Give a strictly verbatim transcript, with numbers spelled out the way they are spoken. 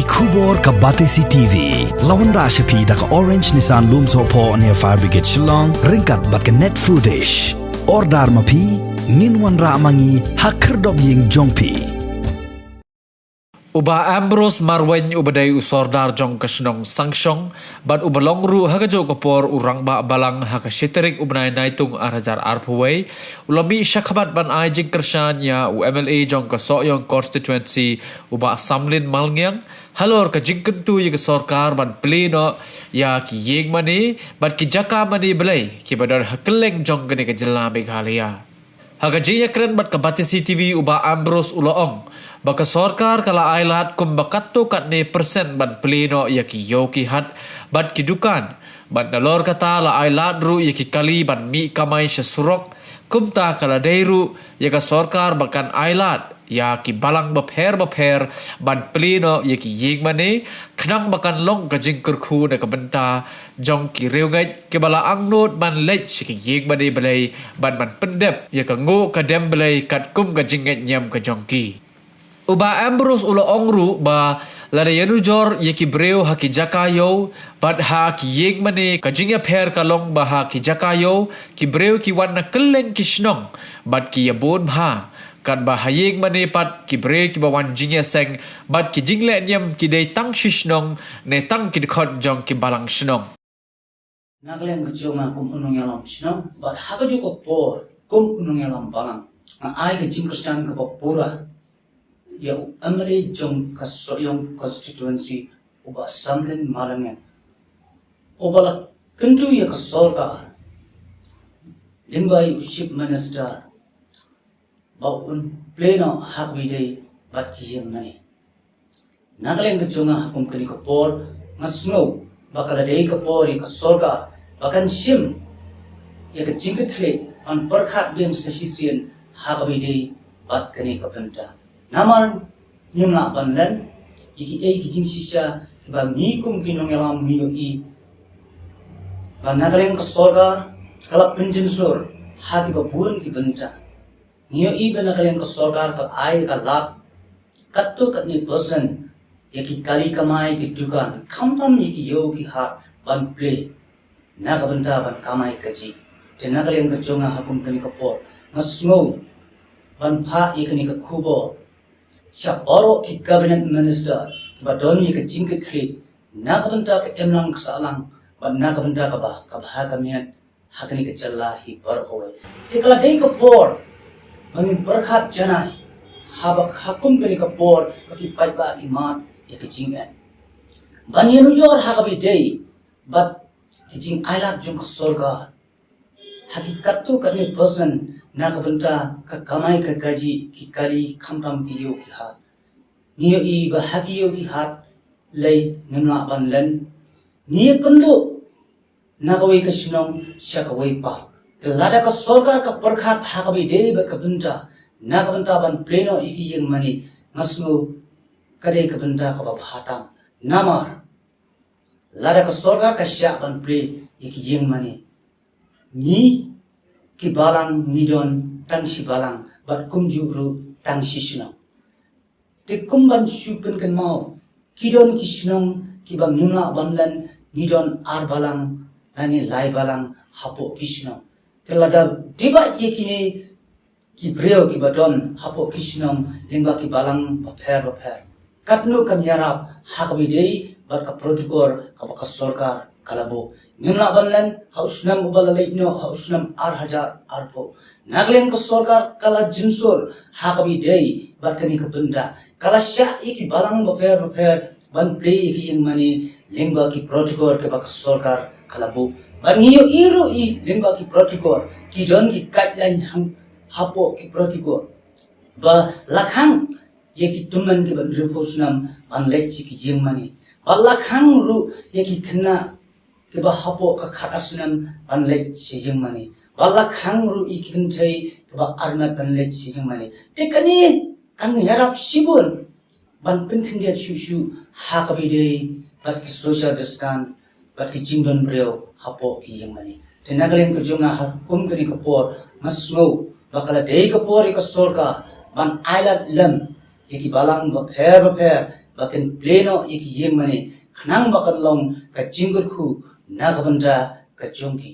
Khubor ka Batesi T V. La wanrah sha phi da ka Orange Nissan Lumsohphoh near Fire Brigade Shillong, ryngkat bad ka Net Foodish. Order ma phi, ngin wanrah ma ngi ha khyrdop ïing jong phi. U Bah Ambrose Marwein, uba dei u Sordar jong ka shnong Sangshong bad uba long ruh ha kajuh ka por u Rangbah Balang ha ka shi tarik u bnai Naitung ar hajar arphew wei, u la mih shakhmat ban ai jingkyrshan ïa u M L A jong ka Sohiong Constituency, u Bah Samlin Malngiang, halor ka jingkyntu ïa ka sorkar ban plie noh ïa ki ïing mane bad ki jaka mane blei kiba don ha kylleng jong kane ka jylla Meghalaya. Ha ka jingïakren bad ka Batesi T V, u Bah Ambrose u la ong ba ka sorkar ka la ai lad kumba katto katne persen ban plie noh ïa ki ïew ki hat bad ki dukan, bad nalor kata la ai lad ruh ïa ki kali ban mih kamai sha surok. Kumta ka la dei ruh ïa ka sorkar ba kan ai lad ïa ki balang bapher bapher ban plie noh ïa ki ïing mane, khnang ba kan long ka jingkyrkhu na ka bynta jong ki riewngeit kiba la angnud ban leit sha ki ïing mane blei bad ban pyndep ïa ka nguh ka dem blei katkum ka jingngeit niam ka jong ki. U Bah Ambrose u la ong ruh ba lada ïanujor ïa ki briew ha ki jaka ïew bad ha ki ïing mane, ka jingïapher ka long ba ha ki jaka ïew ki briew ki wan na kylleng ki shnong bad ki ïabun bha, katba ha ïing mane pat ki briew kiba wan jingïaseng bad ki jingleh niam ki dei tang shi shnong ne tang ki dkhot jong ki balang shnong. Na ka liang ka jong nga kum u nongïalam shnong bad ha kajuh ka por kum u nongïalam balang, nga ai ka jingkyrshan kaba pura ïa u M L A jong ka Sohiong Constituency, u Bah Samlin Malngiang, uba la kyntu ïa ka sorkar lyngba ïa u Chief Minister ba un plie noh ha kaba ïadei bad ki ïing mane. Na ka liang ka jong nga ha kum kane ka por, nga sngew ba ka la dei ka por ïa ka sorkar ba kan shim ïa ka jingkitkhlieh ban pyrkhat biang sa shisien ha kaba ïadei bad kane ka bynta. Namar ngim lah ban len ïa kiei ki jingshisha kiba ngi kum ki nongïalam ngi ïohi ba na ka liang ka sorkar ka la pynjynsur ha kiba bun ki bynta. Ngi ïohi ba na ka liang ka sorkar ka ai ka lad katto katne persen ïa ki kali kamai ki dukan, khamtam ïa ki ïew ki hat ban plie na ka bynta ban kamai kajih. Te na ka liang ka jong nga ha kum kane ka por, nga sngew ban phah ïa kane ka khubor sha baroh ki cabinet minister kiba don ïa ka jingkitkhlieh na ka bynta ka imlang ka sahlang bad na ka bynta kaba, kaba ha ka miat ha kane ka jylla hi baroh kawei. Te ka la dei ka por ba ngin pyrkhat janai haba ha kum kane ka por ba ki paidbah ki mad ïa ka jingeh. Ban ïanujor ha kaba ïadei bad ka jingailad jong ka sorkar ha ki katto katne persen na ka bynta ka kamai ka kajih ki kali khamtam ki ïew ki hat. Ngi ïohi ba ha ki ïew ki hat lei ngim lah ban len. Ngi ïakynduh na kawei ka shnong sha kawei pat. Te lada ka sorkar ka pyrkhat ha kaba ïadei bad ka bynta na ka bynta ban plie noh ïa ki ïing mane, nga sngew ka dei ka bynta kaba bha tam. Namar lada ka sorkar ka shah ban plie ïa ki ïing mane, ngi ki balang ngi don tang shi balang bad kumjuh ruh tang shi shnong. Te kum ban shu pynkynmaw, ki don ki shnong kiba ngim lah ban len, ngi don ar balang lane lai balang hapoh ki shnong. Te lada dei ba ïa kine ki briew kiba don hapoh ki shnong lyngba ki balang bapher bapher, katno kan ïarap ha kaba ïadei bad ka protocol kaba ka sorkar ka la buh? Ngim lah ban len ha u snem uba la leit noh, ha u snem ar hajar arphew. Na ka liang ka sorkar ka la jynsur ha kaba ïadei bad kane ka bynta. Ka la shah ïa ki balang bapher bapher ban plie ïa ki ïing mane lyngba ki protocol kaba ka sorkar ka la buh. Bad ngi ïohi ruh ïa lyngba ki protocol ki don ki guideline hang hapoh ki protocol ba la khang ïa ki tymmen kiba hynriewphew snem ban leit sha ki ïing mane. Ba la khang ruh ïa ki khynnah kiba hapoh ka khatar snem ban leit sha ïing mane. Ba la khang ruh ïa ki kynthei kiba arngut ban leit sha ïing mane. Te kane kan ïarap shibun ban pynkhyndiat shuh shuh ha kaba ïadei bad ki social distance bad ki jingdon briew hapoh ki ïing mane. Te na ka liang ka jong nga ha kum kane ka por, nga sngew ba ka la dei ka por ïa ka sorkar ban ailad lem ïa ki balang bapher bapher ba kin plie noh ïa ki ïing mane, khnang ba kan long ka jingkyrkhu na ka bynta ka jong ki.